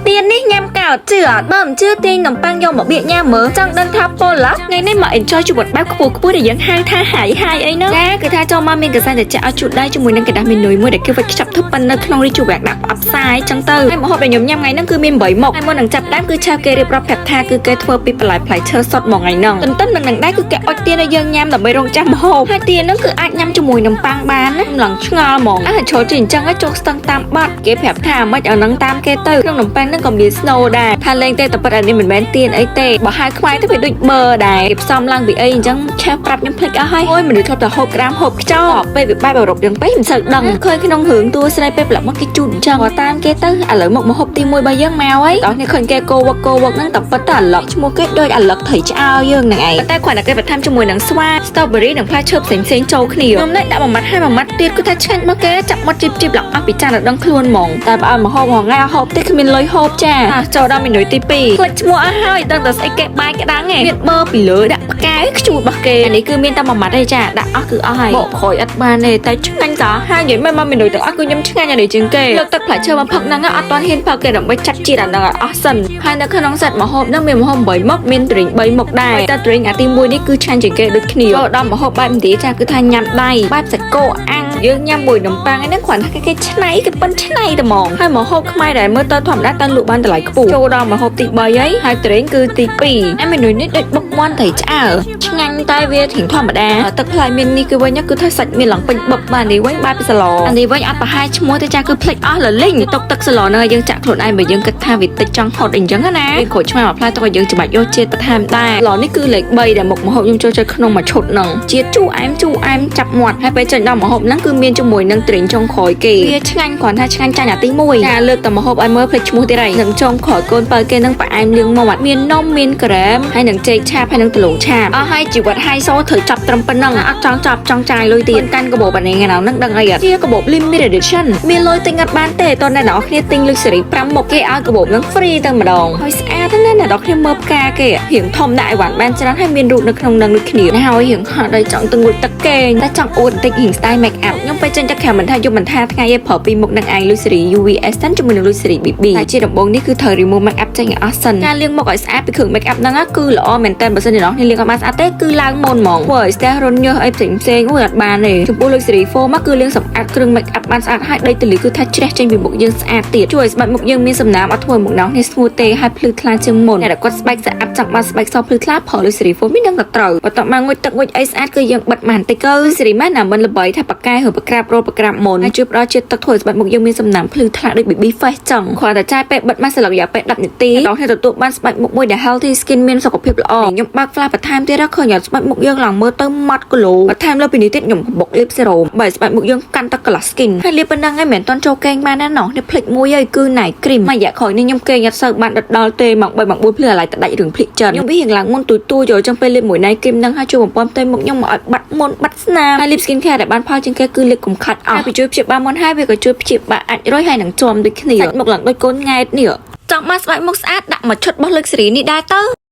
ទៀននេះញ៉ាំកោតជឿអត់បើមិនជឿទាញនំប៉័ងយកមកបៀកញ៉ាំមើលចង់ដឹងថាពលឡាថ្ងៃនេះមក enjoy ជីវិតបែបខ្ពស់ខ្ពស់ដែលយើងហៅថា high high អីហ្នឹងចាគឺថាចូលមកមានកសែត្រជាក់ឲ្យជូតដៃជាមួយនឹងក្រដាសមីនុយមួយដែលគេវេចខ្ចប់ធ្វើប៉ុននៅក្នុងរីជវៈដាក់ផ្អប់ផ្សាយចឹងទៅហើយម្ហូបដែលខ្ញុំញ៉ាំថ្ងៃហ្នឹងគឺមាន8មុខហើយមុននឹងចាប់ផ្ដើមគឺឆាវគេរៀបរាប់ប្រាប់ថាគឺគេធ្វើពីបន្លែផ្លែឈើសុទ្ធមកថ្ងៃហ្នឹងទន្ទឹមនឹងនឹងដែរគឺគេអុចទៀនឲ្យយើងញ៉ាំដើម្បីរងចាំម្ហូបហើយទៀនហ្នឹងគឺអាចញ៉ាំជាមួយនំប៉័ងបានណាឡើងឆ្ងល់ហ្មងអះចូលជាអញ្ចឹងឲ្យចូលស្ទឹងតាមបាត់គេប្រាប់ថាមិនឲ្យនឹងតាមគេទៅក្នុងនំប៉័ងហ្នឹងក៏មាន snow ដែរថាលេងទេតែពិតអានេះមិនមែនទៀនអីទេបើហៅខ្មែរទៅវាដូចបឺដែរគេផ្សំឡើងពីអីអញ្ចឹងឆេះប្រាប់ខ្ញុំភ្លេចអស់ហើយអូយមនុស្សធ្លាប់តែហូបក្រាមហូបខ្យងពេលវាបែបអឺរ៉ុបយ៉ាងពេកមិនសូវដឹងឃើញក្នុងរឿងតួស្រីពេលប្លុកមកគេជូតអញ្ចឹងក៏តាមគេទៅឥឡូវមកមកហូបទី1របស់យើងមកហើយដល់នេះឃើញគេកោវឹកកោវឹកហ្នឹងតែពិតតែអាឡឹកឈ្មោះគេដូចអាឡឹកត្រីឆ្អើយើងហ្នឹងឯងតែគ្រាន់តែគេបន្ថែមជាមួយនឹងស្វា strawberry និងផ្លែឈើផ្សេងផ្សេងចូលគ្នាខ្ញុំនេះដាក់មួយម៉ាត់ហើយមួយម៉ាត់ទៀតគឺថាឆ្ងាញ់មកគេចាប់មាត់ជីបជីបឡើងអស់ពីចានដល់ដឹងខ្លួនហ្មងតែបើឲ្យមកហូបហងៃឲ្យហូបទៀតគ្មានលុយហូបចាចូលដល់មេនុយទី2ភ្លេចឈ្មោះអស់ហើយដឹងតែស្អីគេបាយក្តាំងឯងមានបឺពីលើដាក់ផ្កាខ្ជូតរបស់គេនេះគឺមានតែមួយម៉ាត់ទេចាដាក់អស់គឺអស់ហើយបកក្រោយអត់បានទេតែឆ្ងាញ់តាហើយនិយាយមិនមកមេនុយទាំងអស់គឺខ្ញុំឆ្ងាញ់អានេះជាងគេលើកទឹកផ្លែឈើមកផឹកហ្នឹងអត់ទាន់ហ៊ានផឹកគេដើម្បីចាត់ជាតិអាហ្នឹងឲ្យអស់សិនហើយនៅក្នុងសិតម្ហូបហ្នឹងមានម្ហូប8មុខមាន drink 3មុខដែរតែ drink អាទី1នេះគឺឆ្ងាញ់ជាងគេដូចគ្នាចូលដល់ម្ហូបបែបឥណ្ឌាចាគឺថាញ៉ាំដៃបែបសាច់គោអាំងយើងញ៉ាំមួយនំប៉័ងហ្នឹងគ្រាន់តែគេឆ្នៃគេប៉ិនឆ្នៃតែហ្មងហើយម្ហូបខ្មែរដែលមើលទៅធម្មតាតែលក់បានតម្លៃខ្ពស់ចូលដល់ម្ហូបទី3ហើយហើយ drink គឺទី2ហើយមេនុយនេះដូចបុកមាន់ត្រីឆ្អើឆ្ងាញ់តែវាធៀងធម្មតាទឹកផ្លែមាននេះគឺវិញគឺថាសាច់មានឡើងពេញបឹបបាទនេះវិញបែបសឡអានេះវិញអត់ប្រហែលឈ្មោះទេចាគឺភ្លេចអស់លលីងទុកទឹកសឡនៅឲ្យយើងចាក់ខ្លួនឯងបើយើងគិតថាវាតិចចង់ហត់អីចឹងណាវាក្រូចឆ្មាមួយផ្លែទុកឲ្យយើងច្បាច់យកជាតិបន្ថែមដែរឡនេះគឺលេខ3ដែលមុខម្ហូបខ្ញុំចូលចិត្តក្នុងមួយឈុតហ្នឹងជាតិជូរអែមជូរអែមចាប់មាត់ហើយពេលចេញដល់ម្ហូបហ្នឹងគឺមានជាមួយនឹងត្រីងចុងក្រោយគេវាឆ្ងាញ់គ្រាន់ថាឆ្ងាញ់ចាញ់អាទី1ចាលើកតែម្ហូបឲ្យមើលភ្លេចឈ្មោះទៀតហើយនឹងចុងក្រោយកូនបើគេនឹងផ្អែមលាងមាត់មាននំមានក្រែមហើយនឹងចេកឆាបហើយនឹងដលងឆាបអស់ហើយជីវិតហៃសូត្រូវចាប់ត្រឹមប៉ុណ្ណឹងអត់ចង់ចាប់ចង់ចាយលុយទៀតកាន់កាបូបអានេះថ្ងៃហ្នឹងដឹងអីអត់ជាកាបូប limited edition មានលុយទិញអត់បានទេតើអ្នកនរគ្នាទិញ luxury 5មុខគេឲ្យកាបូបហ្នឹង free តែម្ដងហើយស្អាតណាស់អ្នកនរគ្នាមើលផ្កាគេរៀងធំដាក់អីវ៉ាន់បានច្រើនហើយមានរូបនៅក្នុងនឹងដូចគ្នាហើយរៀងហត់ហើយចង់ទៅងូតទឹកគេងតែចង់អួតបន្តិចរៀង style make up ខ្ញុំទៅចេញទឹកក្រៅមិនថាយប់មិនថាថ្ងៃឯងប្រើពីមុខនឹងឯង luxury UV Essence ជាមួយនឹង luxury BB តែជាដំបូងនេះគឺត្រូវ remove make up ចេញឲ្យអស់សិនការលាងមុខឲ្យស្អាតពីគ្រឿង make up ហ្នឹងគឺល្អមែនតើបើសិនជាអ្នកនរលាងអត់បានស្អាតទេគឺឡើងមុនហ្មងធ្វើឲ្យស្ទះរន្ធញើសអីផ្សេងផ្សេងអូយអត់បានទេចំពោះ luxury foam មកគឺលាងសម្អាតគ្រឿង make up បានស្អាតហើយដីទលីគឺថាជ្រះចេញពីមុខយើងស្អាតទៀតជួយឲ្យស្បែកមុខយើងមានសំណើមអត់ធ្វើឲ្យមុខអ្នកនេះស្ងួតទេហើយភ្លឺថ្លាជាងមុនអ្នកដែលគាត់ស្បែកស្អាតចង់បានស្បែកសភ្លឺថ្លាប្រើ luxury foam នេះនឹងតែត្រូវបន្ទាប់មកងុយទឹកងុយអីស្អាតគឺយើងបិទមកបន្តិចទៅ luxury ម៉ែណាមិនល្បីថាប៉ាកែឬប្រក្រាបរោប្រក្រាបមុនហើយជួយផ្ដល់ជាតិទឹកធ្វើឲ្យស្បែកមុខយើងមានសំណើមភ្លឺថ្លាដូច baby face ចឹងគ្រាន់តែចាយពេលបិទមកស្លឹករយៈពេល10នាទីដល់គ្នាទទួលបានស្បែកមុខមួយដែល healthy skin មានសុខភាពល្អខ្ញុំបើក flash បន្ថែមទៀតឃើញស្បែកមុខយើងឡើងមើលទៅម៉ត់គីឡូបន្ថែមលើពីនេះទៀតខ្ញុំបុកលាប serum បើស្បែកមុខយើងកាន់តែ glass skin ហើយលាបប៉ុណ្ណឹងឯងមិនមែនតន់ចូលគេងបានណាណោះនេះភ្លេចមួយហើយគឺ night cream មួយរយៈក្រោយនេះខ្ញុំគេងអត់សូវបានដិតដល់ទេម៉ោង3ម៉ោង4ភ្លឺអាឡ័យតដាច់រឿងភ្លេចចិនខ្ញុំវារៀងឡើងមុនទួយទួយចូលចឹងពេលលាបមួយ night cream ហ្នឹងហើយជួយបំពំផ្ទៃមុខខ្ញុំមកឲ្យបាត់មុនបាត់ស្នាមហើយ lip skin care ដែលបានផលជាងគេគឺលាបកុំខាត់អស់ហើយពីជួយព្យាបាលមុនហើយវាក៏ជួយព្យាបាលអាចរុយហើយនឹងជាំដូចគ្នាសាច់មុខឡើងដូចកូនង៉ែតនេះចង់បានស្បែកមុខស្អាតដាក់មួយឈុតរបស់ luxury នេះដែរទៅ។